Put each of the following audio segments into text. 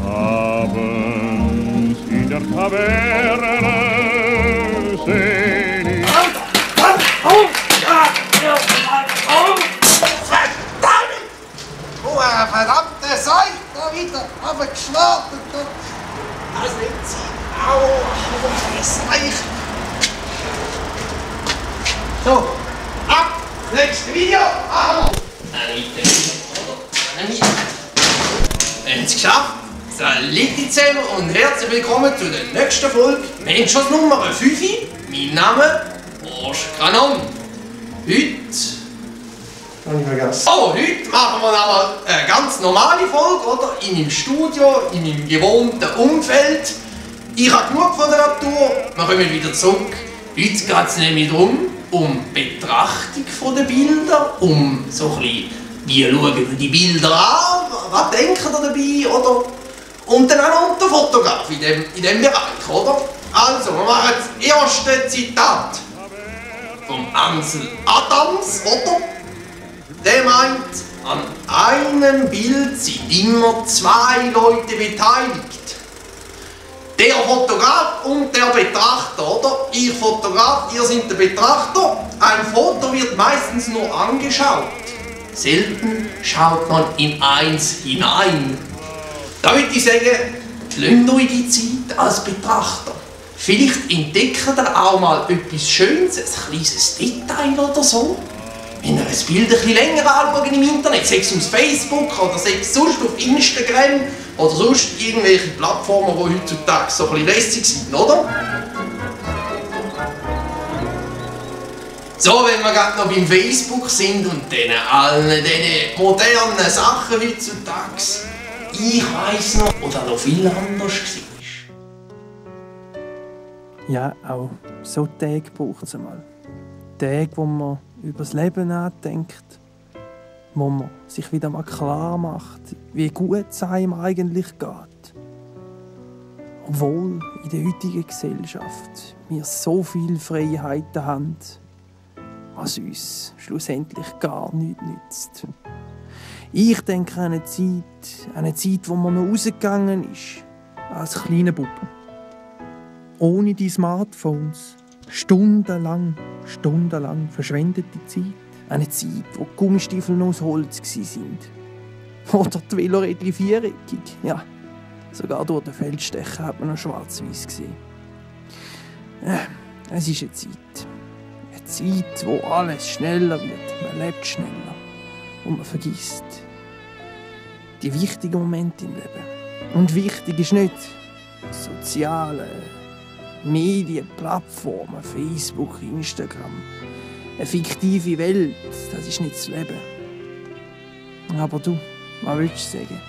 Abends in der Taverne seh ich... Verdammt! Oh, ein verdammter Seid da wieder runtergeschlagen. Das nimmt sie. Au, das reicht. So, ab! Nächstes Video! Aha! Wir haben es geschafft. Salut zusammen und herzlich willkommen zu der nächsten Folge. Menschers Nummer 5. Mein Name Horst Kanon. Heute... Habe ich vergessen. Oh, heute machen wir aber eine ganz normale Folge, oder? In meinem Studio, in meinem gewohnten Umfeld. Ich habe genug von der Natur, wir kommen wieder zurück. Heute geht es nämlich darum, um die Betrachtung der Bilder, um so ein bisschen, wie schauen wir die Bilder an, was denken ihr dabei, oder? Und dann auch noch der Fotograf in dem Bereich, oder? Also, wir machen das erste Zitat vom Ansel Adams, oder? Der meint, an einem Bild sind immer zwei Leute beteiligt. Der Fotograf und der Betrachter, oder? Ich Fotograf, ihr seid der Betrachter. Ein Foto wird meistens nur angeschaut. Selten schaut man in eins hinein. Da würde ich sagen, lasst euch die Zeit als Betrachter. Vielleicht entdeckt ihr auch mal etwas Schönes, ein kleines Detail oder so. Wenn ihr ein Bild ein bisschen länger anschaut im Internet, sei es auf Facebook oder sei es sonst auf Instagram oder sonst irgendwelche Plattformen, die heutzutage so ein bisschen lässig sind, oder? So, wenn wir gerade noch beim Facebook sind und allen diesen modernen Sachen heutzutage, ich weiss noch, oder noch viel anders war. Ja, auch so Tage braucht es einmal. Tage, wo man über das Leben nachdenkt, wo man sich wieder mal klar macht, wie gut es einem eigentlich geht. Obwohl in der heutigen Gesellschaft wir so viele Freiheiten haben, was uns schlussendlich gar nichts nützt. Ich denke an eine Zeit, wo man noch rausgegangen ist, als kleiner Bub. Ohne die Smartphones. Stundenlang verschwendete Zeit. Eine Zeit, wo die Gummistiefel noch aus Holz waren. Oder die Velorädchen viereckig. Ja, sogar durch den Feldstecher hat man noch schwarz-weiß gesehen. Es ist eine Zeit. Eine Zeit, wo alles schneller wird. Man lebt schneller. Und man vergisst die wichtigen Momente im Leben. Und wichtig ist nicht soziale Medien, Plattformen, Facebook, Instagram. Eine fiktive Welt, das ist nicht das Leben. Aber du, was willst du sagen?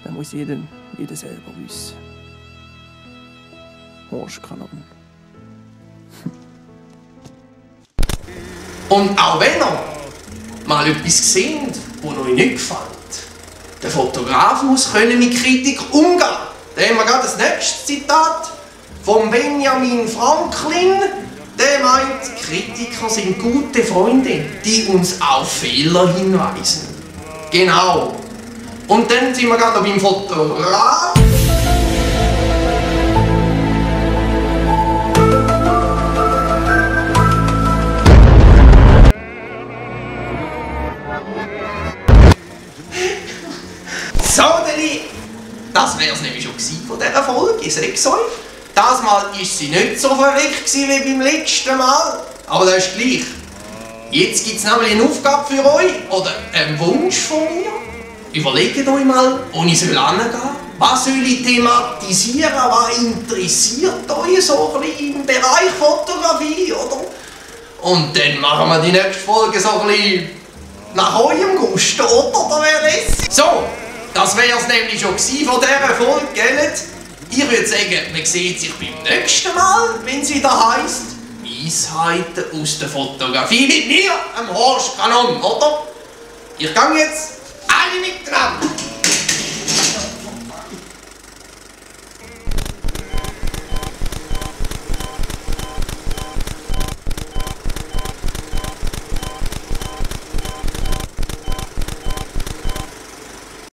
Das muss jeder selber wissen. Horst Kanon. Und auch wenn ihr mal etwas seht, das euch nicht gefällt, der Fotograf muss mit Kritik umgehen. Da haben wir gerade das nächste Zitat von Benjamin Franklin. Der meint, Kritiker sind gute Freunde, die uns auf Fehler hinweisen. Genau. Und dann sind wir gerade noch beim Fotograf. So, das wäre es nämlich schon von dieser Folge, ich sag's euch. Das Mal war sie nicht so verrückt wie beim letzten Mal, aber das ist gleich. Jetzt gibt es nämlich eine Aufgabe für euch oder einen Wunsch von mir. Überlegt euch mal, wo ich hingehen soll. Was soll ich thematisieren? Was interessiert euch so ein bisschen im Bereich Fotografie, oder? Und dann machen wir die nächste Folge so ein bisschen nach eurem Gusto, oder? Da wäre es. So, das wäre es nämlich schon von dieser Folge, gell? Ich würde sagen, man sieht sich beim nächsten Mal, wenn es wieder heisst Weisheiten aus der Fotografie mit mir, dem Horst Kanon, oder? Ich gehe jetzt alle miteinander.